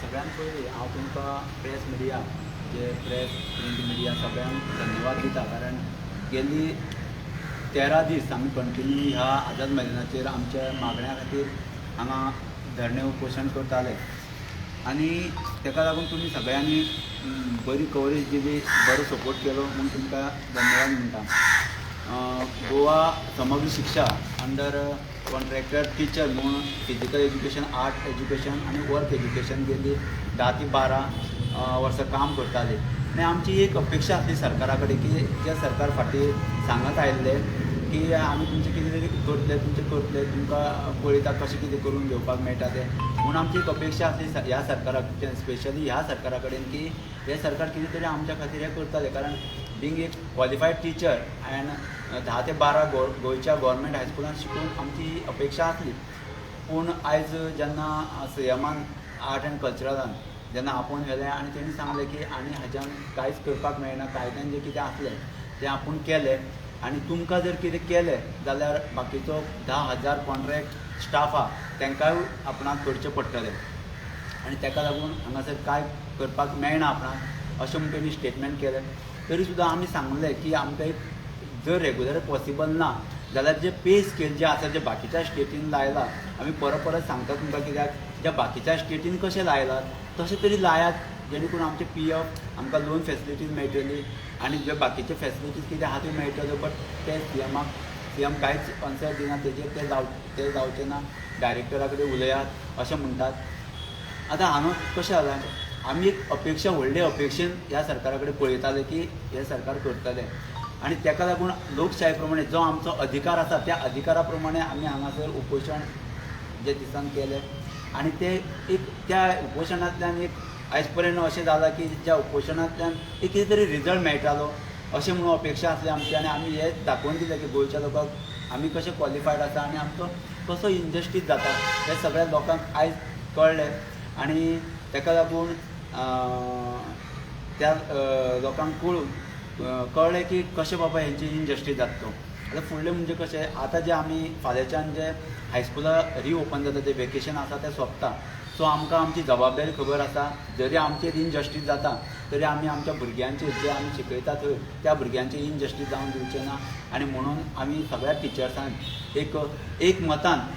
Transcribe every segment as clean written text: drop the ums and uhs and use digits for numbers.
सगळ्यांत पयलीं हांव तुमकां प्रेस मिडिया, जे प्रेस प्रिंट मिडिया सगळ्यांक धन्यवाद दिता, कारण गेल्ली 13 दीस आमी कंटिन्यू ह्या आझाद मैदानाचेर आमच्या मागण्या खातीर हांगा धरणे उपोशण करताले आनी ताका लागून तुमी सगळ्यांनी बरी कवरेज दिली, बरो सपोर्ट केलो म्हूण तुमकां धन्यवाद म्हणटा. गोवा समग्र शिक्षा अंडर कॉन्ट्रॅक्टर टिचर म्हूण फिजिकल एज्युकेशन, आर्ट एज्युकेशन आनी वर्क एज्युकेशन गेली 10 ते 12 वर्सां काम करताले आनी आमची एक अपेक्षा आसली सरकारा कडेन की जे सरकार फाटीं सांगत आयिल्ले की आमी तुमचें कितें तरी करतले, तुमचें करतले, तुमकां पळयता कशें कितें करून घेवपाक मेळटा तें, म्हूण आमची एक अपेक्षा आसली ह्या सरकाराक, स्पेशली ह्या सरकारा कडेन की हें सरकार कितें तरी आमच्या खातीर हें करतालें. कारण बींग एक क्वॉलिफायड टिचर अँड 10 ते 12 गोंयच्या गव्हर्मेंट हायस्कुलान शिकून आमची अपेक्षा आसली. पूण आयज जेन्ना सीएमान आर्ट अँड कल्चरलान जेन्ना आपोवन व्हेलें आनी तेणी सांगलें की आनी हाज्यान कांयच करपाक मेळना, कायद्यान जें कितें आसलें तें आपूण केलें आनी तुमकां जर कितें केलें जाल्यार बाकीचो 10,000 कॉन्ट्रॅक्ट स्टाफ आहा तांकांय आपणाक करचें पडटलें आनी ताका लागून हांगासर कांय करपाक मेळना आपणाक अशें म्हूण तेणी स्टेटमेंट केलें. तरी सुद्दां आमी सांगलें की आमकां एक जर रेगुलर पॉसिबल ना जाल्यार जे पे स्केल जे आसा जे बाकीच्या स्टेटीन लायला, आमी परत परत सांगता तुमकां कित्याक ज्या बाकीच्या स्टेटीन कशें लायलां तशें तरी लायात, जेणे करून आमचे पी एफ आमकां लोन फेसिलिटीज मेळटली आनी जे बाकीचे फेसिलिटीज कितें आहा त्यो मेळटल्यो. बट ते सीएम कांयच आन्सर दिना तेजेर, ते जावचें ना, डायरेक्टरा कडेन उलयात अशें म्हणटात. आतां हांगा कशें जालां, आमी एक अपेक्षा, व्हडले अपेक्षेन ह्या सरकारा कडेन पळयताले की हें सरकार करतलें आनी ताका लागून लोकशाये प्रमाणे जो आमचो अधिकार आसा त्या अधिकारा प्रमाणे आमी हांगासर उपोशण जे दिसान केलें आनी ते एक त्या उपोशणांतल्यान एक आयज पर्यंत अशें जालां की ज्या उपोशणांतल्यान एक कितें तरी रिजल्ट मेळटालो अशें म्हणून अपेक्षा आसली आमची आनी आमी हें दाखोवन दिलें की गोंयच्या लोकांक आमी कशें क्वॉलिफायड आसा आनी आमचो कसो इनजस्टीस जाता हें सगळ्या लोकांक आयज कळ्ळें आनी ताका लागून त्या लोकांक कळून कळ्ळें की कशें बाबा हेंची इनजस्टीस जाता तो. आतां फुडलें म्हणजे कशें, आतां जें आमी फाल्यांच्यान जे हायस्कुलां रिओपन जाता, तें वेकेशन आसा तें सोंपता, सो आमकां आमची जबाबदारी खबर आसा. जरी आमचेर इनजस्टीस जाता तरी आमी आमच्या भुरग्यांचेर जे आमी शिकयता थंय त्या भुरग्यांचेर इनजस्टीस जावन दिवचें ना आनी म्हणून आमी सगळ्या टिचर्सांक एक मतान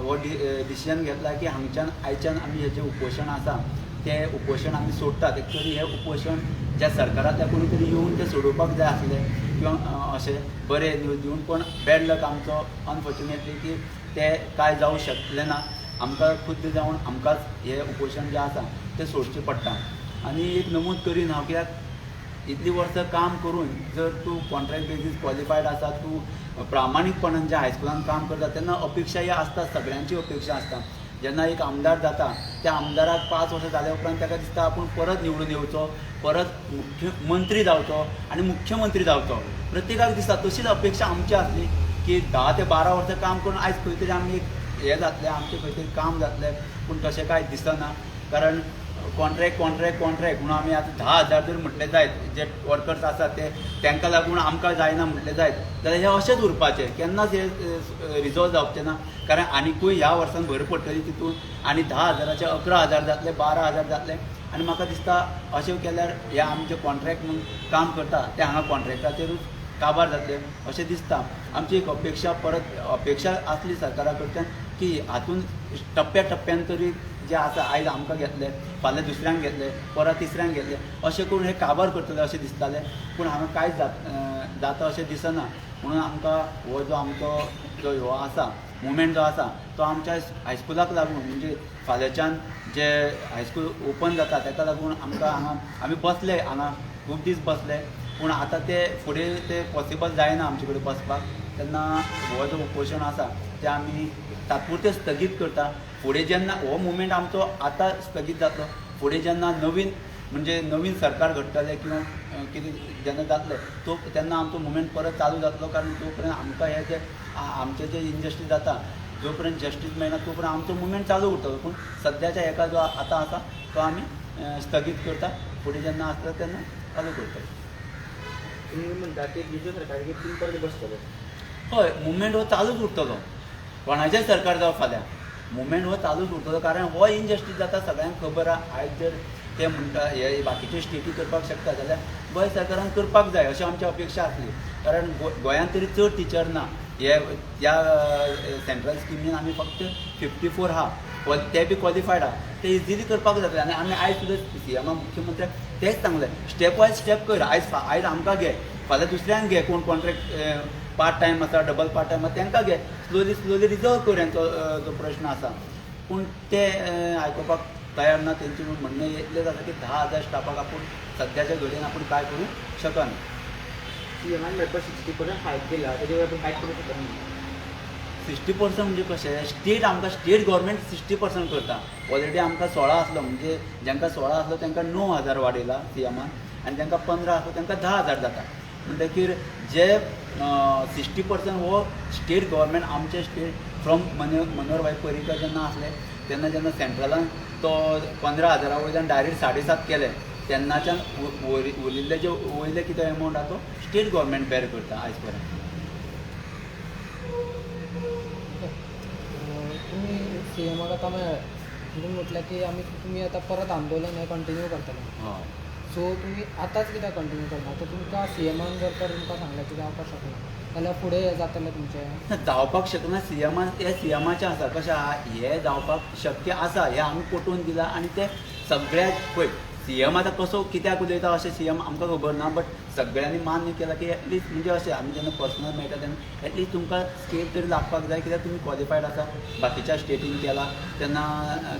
हो डिसिजन घेतला की हांगच्यान आयच्यान आमी हेजें उपोशण आसा तें उपोशण आमी सोडटात. एक्चुअली हें उपोशण ज्या सरकारांतल्या कोणी तरी येवन तें सोडोवपाक जाय आसलें किंवां अशें बरें न्यूज दिवन, पूण बॅड लक आमचो अनफॉर्च्युनेटली की तें कांय जावं शकलें ना. आमकां खुद्द जावन आमकांच हें उपोशण जें आसा तें सोडचें पडटा. आनी एक नमूद करीन हांव, कित्याक इतलीं वर्सां काम करून जर तूं कॉन्ट्रॅक्ट बेजीस क्वॉलिफायड आसा, तूं प्रामाणीकपणान ज्या हायस्कुलान काम करता तेन्ना अपेक्षा ही आसता, सगळ्यांची अपेक्षा आसता. जेन्ना एक आमदार जाता त्या आमदाराक 5 वर्सां जाल्या उपरांत ताका दिसता आपूण परत निवडून येवचो, परत मुख्यमंत्री जावचो आनी मुख्यमंत्री जावचो, प्रत्येकाक दिसता. तशीच अपेक्षा आमची आसली की 10 ते 12 वर्सां काम करून आयज खंय तरी आमी एक हें जातलें, आमचें खंय तरी काम जातलें, पूण तशें कांय दिसना. कारण कॉन्ट्रॅक्ट कॉन्ट्रॅक्ट कॉन्ट्रॅक्ट म्हणून आमी आतां 10,000 जर म्हटलें जायत जे वर्कर्स आसात ते तांकां लागून आमकां जायना म्हटलें जायत जाल्यार हें अशेंच उरपाचें, केन्नाच हें रिजॉल्व जावचें ना. कारण आनिकूय ह्या वर्सान भर पडटली तितून आनी 10,000 11,000 जातले, 12,000 जातले आनी म्हाका दिसता अशें केल्यार हे आमचे कॉन्ट्रॅक्ट म्हणून काम करता ते हांगा कॉन्ट्रॅक्टाचेरूच काबार जातले अशें दिसता. आमची एक अपेक्षा परत अपेक्षा आसली सरकारा कडच्यान की हातून टप्प्या टप्प्यान तरी जे आसा आयज आमकां घेतले, फाल्यां दुसऱ्यांक घेतले, परत तिसऱ्यांक घेतले, अशें करून हे काबार करतले अशें दिसतालें, पूण हांगा कांयच जाता अशें दिसना. म्हणून आमकां हो जो आमचो जो हो आसा मुवमेंट जो आसा तो आमच्या हायस्कुलाक लागून म्हणजे फाल्यांच्यान जे हायस्कूल ओपन जाता ताका लागून आमकां हांगा आमी बसले, हांगा खूब दीस बसले, पूण आतां ते फुडें ते पॉसिबल जायना आमचे कडेन बसपाक, तेन्ना हो जो उपोशण आसा तें आमी तात्पुरतें स्थगीत करता. फुडें जेन्ना हो मुवमेंट आमचो आतां स्थगीत जातलो, फुडें जेन्ना नवीन म्हणजे नवीन सरकार घडटलें किंवां कितें जेन्ना जातलें तो तेन्ना आमचो मुवमेंट परत चालू जातलो. कारण तो पर्यंत आमकां हें जें आमचें जें इनजस्टीस जाता जो पर्यंत जस्टीस मेळना तो पर्यंत आमचो मुवमेंट चालू उरतलो. पूण सद्याच्या हेका जो आतां आसा तो आमी स्थगीत करता, फुडें जेन्ना आसता तेन्ना चालू करतले. तुमी म्हणटा की दुसऱ्या सरकार तीन परत बसतले? हय, मुवमेंट हो चालूच उरतलो, कोणाचेंय सरकार जावं फाल्यां. मुवमेंट हो चालूच उरतलो, कारण हो इनजस्टीस जाता सगळ्यांक खबर आहा. आयज जर ते म्हणटा हे बाकीच्यो स्टेटी करपाक शकता जाल्यार गोंय सरकारान करपाक जाय अशें आमची अपेक्षा आसली. कारण गोंयांत तरी चड टिचर ना. हे ह्या सेंट्रल स्किमीन आमी फक्त 54 आहा, ते बी क्वॉलिफायड आहा, ते इजिली करपाक जातले. आनी आमी आयज सुद्दां सीएमा मुख्यमंत्र्याक तेंच सांगलें, स्टेप वायज स्टेप कर, आयज आमकां घे, फाल्यां दुसऱ्यांक घे, कोण कॉन्ट्रॅक्ट पार्ट टायम आसा, डबल पार्ट टायम आसा तांकां घे, स्लोली स्लोली रिजॉल्व कर हेंचो जो प्रश्न आसा. पूण ते आयकुपाक तयार ना. तेंचें म्हणणें इतलेंच आसा की 10,000 स्टाफाक आपूण सद्याच्या घडयेन आपूण कांय करूंक शकना. सीएमान म्हणल्यार 60% हायक केला, तेजे वयर आपूण कांयच करूंक शकना. 60% म्हणजे कशें, स्टेट आमकां स्टेट गव्हर्मेंट 60% करता. ऑलरेडी आमकां 16 आसलो, म्हणजे जांकां 16 आसलो तांकां 9,000 वाडयला सीएमान, आनी जांकां 15 आसलो तांकां 10,000 जाता. म्हणटकीर जे 60% हो स्टेट गव्हर्मेंट आमचे स्टेट फ्रॉम मनोहर भाई पर्रीकर जेन्ना आसले तेन्ना जेन्ना सेंट्रलान तो 15,000 वयल्यान डायरेक्ट 7.5 केले तेन्नाच्यान उरिल्ले जे वयले कितें एमावंट आहा तो स्टेट गव्हर्मेंट बेर करता आयज पर्यंत. तुमी सीएमाक आतां मेळ्ळे, तुमी म्हटलें की आमी तुमी आतां परत आंदोलन हें कंटिन्यू करतले. हय. सो तुमी आतांच कित्याक कंटिन्यू करना? आतां तुमकां सीएमान जर तर तुमकां सांगलें की जावपाक शकना जाल्यार फुडें हें जातलें तुमचें? जावपाक शकना सीएमान, हें सीएमाचें आसा. कशें आहा, हें जावपाक शक्य आसा हें आमी पटोवन दिलां. आनी ते सगळ्याक पळय सीएम आतां कसो कित्याक उलयता अशें सीएम आमकां खबर ना, बट सगळ्यांनी मान्य केलां की एटलिस्ट म्हणजे अशें आमी जेन्ना पर्सनल मेळटा तेन्ना एटलिस्ट तुमकां स्केल तरी लागपाक जाय, कित्याक तुमी क्वॉलिफायड आसा, बाकीच्या स्टेटीन केला तेन्ना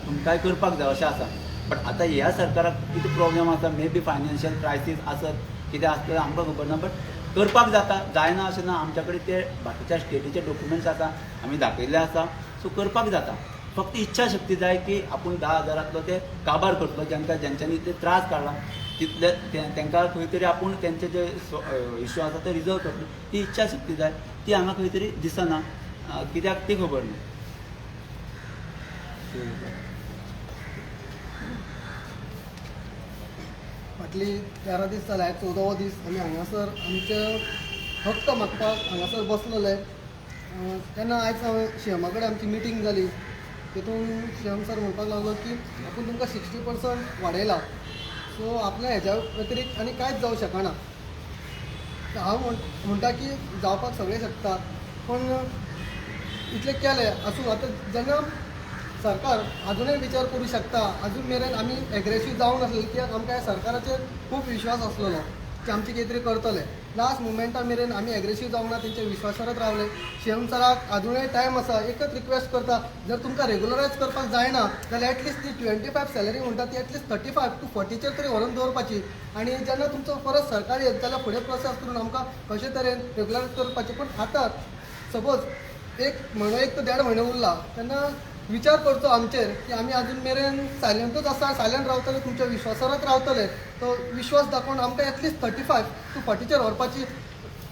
तुमकांय करपाक जाय अशें आसा. बट आतां ह्या सरकाराक कितें प्रॉब्लम आसा, मे बी फायनान्शियल क्रायसीस आसत कितें आसतलें आमकां खबर ना, बट करपाक जाता, जायना अशें ना. आमच्या कडेन ते बाकीच्या स्टेटीचे डॉक्युमेंट्स आसा, आमी दाखयल्ले आसा, सो करपाक जाता. फक्त इच्छा शक्ती जाय की आपूण 10,000 ते काबार करतलो, जांकां ज्यांच्यांनी इतले त्रास काडला तितले तांकां खंय तरी आपूण तेंचे जे इश्यू आसा ते रिजॉल्व करतलो, ती इच्छा शक्ती जाय. ती हांगा खंय तरी दिसना, कित्याक ती खबर ना. फाटली 13 दीस जाले, 14वो दीस आमी हांगासर आमचे हक्क मागपाक हांगासर बसलेले. तेन्ना आयज सीएमा कडेन आमची मिटींग जाली, तितून सीएम सर म्हणपाक लागलो की आपूण तुमकां 60% वाडयला, सो आपल्या हेज्या व्यतिरिक्त आनी कांयच जावं शकना. हांव म्हणटा की जावपाक सगळें शकता, पूण इतलें केलें आसूं. आतां जेन्ना सरकार आजुनूय विचार करूं शकता, अजून मेरेन आमी एग्रेसीव जावंक नासले, कित्याक आमकां ह्या सरकाराचेर खूब विश्वास आसलेलो की आमचें कितें तरी करतले. लास्ट मुमेंटा मेरेन आमी एग्रेसीव जावंक ना, तेंच्या विश्वासारच रावले. सीएम सराक आजुनूय टायम आसा, एकच रिक्वेस्ट करता, जर तुमकां रेगुलरायज करपाक जायना जाल्यार एटलिस्ट ती 25 सॅलरी म्हणटा ती एटलिस्ट 35 to 40चेर तरी व्हरून दवरपाची. आनी जेन्ना तुमचो परत सरकार येत जाल्यार फुडें प्रोसेस करून आमकां कशे तरेन रेगुलरायज करपाचें. पूण आतां सपोज 1 म्हयनो 1 ते 1.5 म्हयनो उरला, तेन्ना विचार करचो आमचेर की आमी अजून मेरेन सायलंटूच आसा, सायलंट रावतले, तुमच्या विश्वासारच रावतले. तो विश्वास दाखोवन आमकां एटलिस्ट 35 to 40चेर व्हरपाची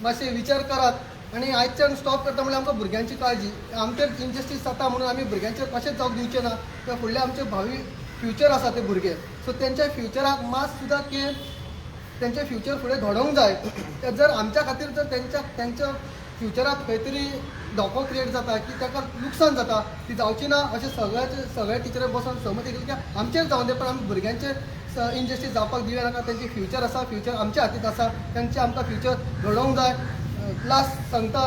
मातशें विचार करात. आनी आयच्यान स्टॉप करता म्हणल्यार आमकां भुरग्यांची काळजी, आमचेर इनजस्टीस जाता म्हणून आमी भुरग्यांचेर कशेंच जावंक दिवचें ना. कित्याक फुडले आमचे भावी फ्युचर आसा ते भुरगे, सो तेंच्या फ्युचराक मात सुद्दां की तेंचें फ्युचर फुडें घडोवंक जाय. जर आमच्या खातीर जर तेंच्या फ्युचराक खंय तरी धोको क्रिएट जाता की ताका लुकसाण जाता, ती जावची ना अशें सगळ्या टिचरी बसून सहमती केली की आमचेर जावं दे, पण आमी भुरग्यांचेर इनजस्टीस जावपाक दिवया नाका. तेंचें फ्युचर आसा, फ्युचर आमच्या हातींत आसा, तेंचें आमकां फ्युचर घडोवंक जाय. लास्ट सांगता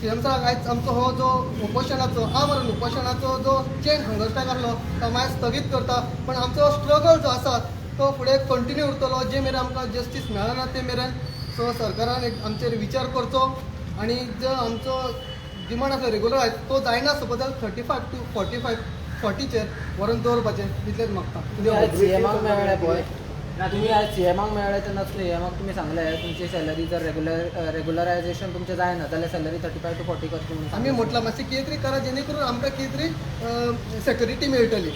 सीएम सराक, आयज आमचो हो जो उपोशणाचो आमरण उपोशणाचो जो चेन हंगर स्ट्रायक आसलो तो मागीर स्थगीत करता, पण आमचो स्ट्रगल जो आसा तो फुडें कंटिन्यू उरतलो जे मेरेन आमकां जस्टीस मेळना ते मेरेन. सो सरकारान एक आमचेर विचार करचो आनी जो आमचो डिमांड आसा रेगुलरायज तो जायना सपोज जाल्यार 35 to 45 40चेर व्हरून दवरपाचें, इतलेंच मागता. सीएमाक मेळ्ळें पळय, तुमी आयज सीएमाक मेळ्ळे तेन्ना सीएमाक तुमी सांगलें तुमची सॅलरी जर रेगुलरायजेशन तुमचें जायना जाल्यार सॅलरी 35 to 40 करची म्हणून आमी म्हटलां मातशें कितें तरी करा जेणे करून आमकां कितें तरी सेक्युरिटी मेळटली.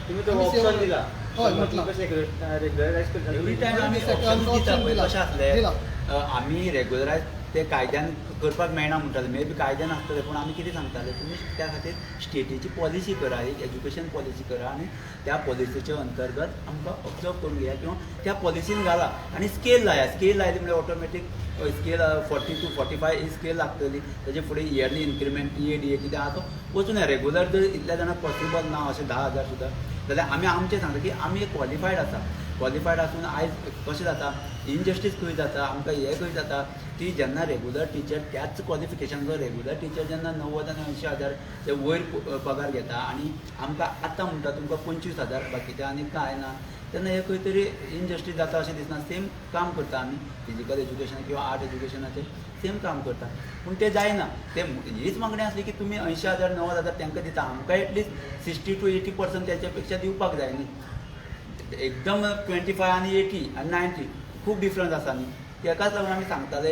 तुमी तो ऑप्शन दिला? हय म्हटलां. एवरी टायम आमी ऑप्शन दिता. कशें आसलें, आमी रेगुलरायज ते कायद्यान करपाक मेळना म्हणटाले, मे बी कायद्यान आसतलें, पूण आमी कितें सांगताले, तुमी त्या खातीर स्टेटीची पॉलिसी करा, एक एज्युकेशन पॉलिसी करा आनी त्या पॉलिसीच्या अंतर्गत आमकां ऑब्जर्व करून घेया किंवा त्या पॉलिसीन घाला आनी स्केल लाया. स्केल लायली म्हणल्यार automatic scale 40 to 45 he scale लागतली, तेजे फुडें yearly increment TA DA कितें आहा तो वचूं रेगुलर जर इतल्या जाणांक पॉसिबल ना अशें 10,000 सुद्दां जाल्यार आमी आमचें सांगता की आमी क्वॉलिफायड आसा. क्वॉलिफायड आसून आयज कशें जाता, इनजस्टीस खंय जाता, आमकां हें खंय जाता की जेन्ना रेगुलर टिचर त्याच क्वॉलिफिकेशनाचो रेगुलर टिचर जेन्ना 90 आनी 80,000 ते वयर पगार घेता आनी आमकां आतां म्हणटा तुमकां 25,000 बाकीचें आनी कांय ना, तेन्ना हें खंय तरी इनजस्टीस जाता अशें दिसना. सेम काम करता आमी फिजिकल एज्युकेशन किंवा आर्ट एज्युकेशनाचेर सेम काम करता, पूण तें जायना. ते हीच मागणी आसली की तुमी 80,000 90,000 तांकां दिता, आमकां एटलीस्ट 60 to 80% त्याच्या पेक्षा दिवपाक जाय न्ही. एकदम 25 आनी 80 आनी 90 खूब डिफरन्स आसा न्ही. तेकाच लागून आमी सांगताले,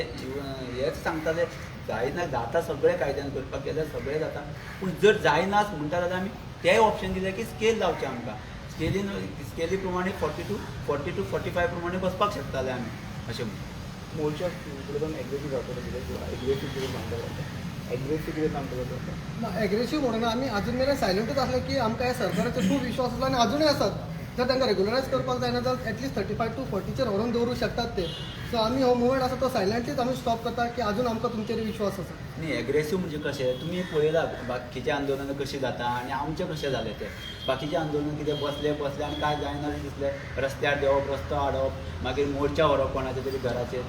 हेच सांगताले जायना जाता सगळें कायद्यान करपाक गेल्यार सगळें जाता, पूण जर जायनाच म्हणटा जाल्यार आमी तेय ऑप्शन दिलें की स्केल लावचें आमकां. स्केली प्रमाणे 40 to 45 प्रमाणे बसपाक शकताले आमी अशें म्हणून. मोर्चा फुडें एग्रेसीव जावपाक एग्रेसीव कितें सांगता, एग्रेसीव कितें सांगता? ना, एग्रेसीव म्हणून आमी अजून मेरेन सायलंटूच आसले की आमकां ह्या सरकाराचेर खूब विश्वास आसलो आनी अजुनूय आसात. जर तांकां रेगुलरायज करपाक जायना जाल्यार एटलिस्ट 35 to 40चेर व्हरून दवरूंक शकतात ते. सो आमी हो मुवमेंट आसा तो सायलंटलीच आमी स्टॉप करता की अजून आमकां तुमचेर विश्वास आसा. न्ही, एग्रेसीव म्हणजे कशें तुमी पळयला बाकीचें आंदोलन कशें जाता आनी आमचें कशें जालें तें. बाकीचें आंदोलन कितें बसले बसले आनी कांय जायना दिसलें, रस्त्यार देंवप, रस्तो हाडप, मागीर मोर्चा व्हरप कोणाच्या तरी घराचेर,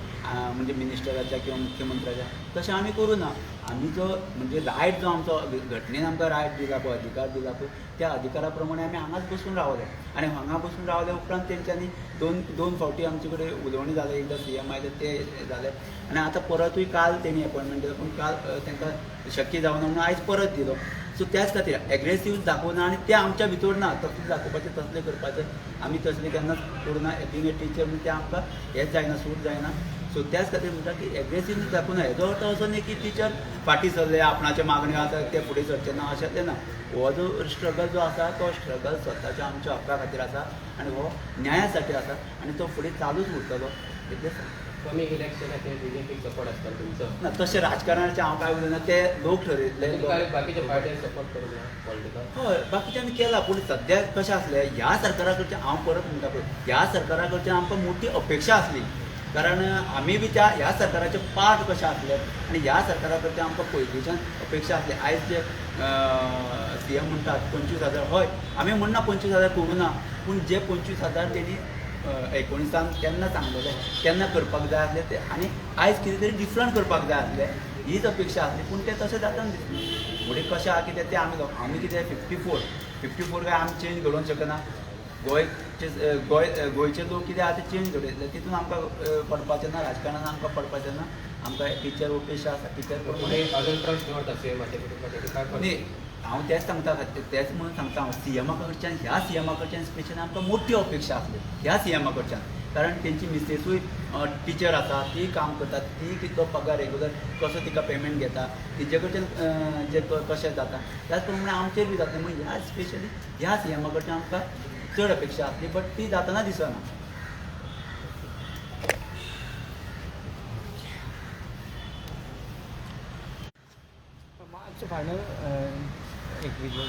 म्हणजे मिनिस्टराच्या किंवा मुख्यमंत्र्याच्या. तशें आमी करूं ना. आमी जो म्हणजे रायट जो आमचो घटनेन आमकां रायट दिला पळय, अधिकार दिला पळय, त्या अधिकारा प्रमाणे आमी हांगाच बसून रावले. आनी हांगा बसून रावले उपरांत तेंच्यांनी दोन फावटी आमचे कडेन उलोवणें जालें, एकदां CM आयले ते जालें आनी आतां परतूय काल तेणी एपॉयंटमेंट दिलो, पूण काल तांकां शक्य जावना म्हणून आयज परत दिलो. सो त्याच खातीर एग्रेसीव दाखोवना आनी तें आमच्या भितर ना, तसलें दाखोवपाचें तसलें करपाचें आमी तसलें केन्नाच करूना. बींग ए टिचर म्हणून तें आमकां हेंच जायना, सूट जायना. सो त्याच खातीर म्हणटा की एग्रेसीव दाखोवना. हेजो अर्थ असो न्ही की टिचर फाटीं सरले, आपणाच्यो मागण्यो आसा ते फुडें सरचे ना, अशें तें ना. हो जो स्ट्रगल जो आसा तो स्ट्रगल स्वताच्या आमच्या हक्का खातीर आसा आनी हो न्याया साठी आसा आनी तो फुडें चालूच उरतलो. इतलेंच. कमी इलेक्शनाचेर बीजेपीक सपोर्ट आसता तुमचो? ना, तशें राजकारणाचें हांव कांय उलयना, ते लोक ठरयतले. बाकीच्या पार्टीन सपोर्ट करूंक ना पॉलिटिकल? हय, बाकीच्यांनी केला, पूण सद्या कशें आसलें ह्या सरकारा कडच्यान, हांव परत म्हणटा पळय, ह्या सरकारा कडच्यान आमकां मोठी अपेक्षा आसली, कारण आमी बी त्या ह्या सरकाराचे पार्ट कशें आसले आनी ह्या सरकारा कडच्यान आमकां पयलींच्यान अपेक्षा आसली. आयज जे CM म्हणटात 25,000, हय आमी म्हणना 25,000 करूं ना, पूण जे 25,000 तेणी 19 केन्ना सांगलेलें केन्ना करपाक जाय आसलें ते, आनी आयज कितें तरी डिफरंट करपाक जाय आसलें, हीच अपेक्षा आसली, पूण तें तशें जातना दिसना. फुडें कशें आहा कितें तें आमी आमी कितें 54 काय आमी चेंज घडोवंक शकना. गोंयचे लोक कितें आहा ते चेंज घडयतले, तितून आमकां पडपाचें ना, राजकारणान आमकां पडपाचें ना. आमकां टिचर हो पेशा आसा, टिचर अजून ट्रस्ट दवरता CMाचेर? न्ही, हांव तेंच सांगता, तेंच म्हणून सांगता हांव, CMा कडच्यान, ह्या CMा कडच्यान स्पेशली आमकां मोठी अपेक्षा आसली ह्या CMा कडच्यान, कारण तेंची मिसेसूय टिचर आसा, ती काम करता, ती कितलो पगार रेगुलर कसो तिका पेमेंट घेता, तिचे कडच्यान जे कशें जाता त्याच प्रमाणे आमचेर बी जातलें. म्हणून ह्या स्पेशली ह्या CMा कडच्यान आमकां चड अपेक्षा आसली, बट ती जातना दिसना. मातसो फायनल एक विज्युअल.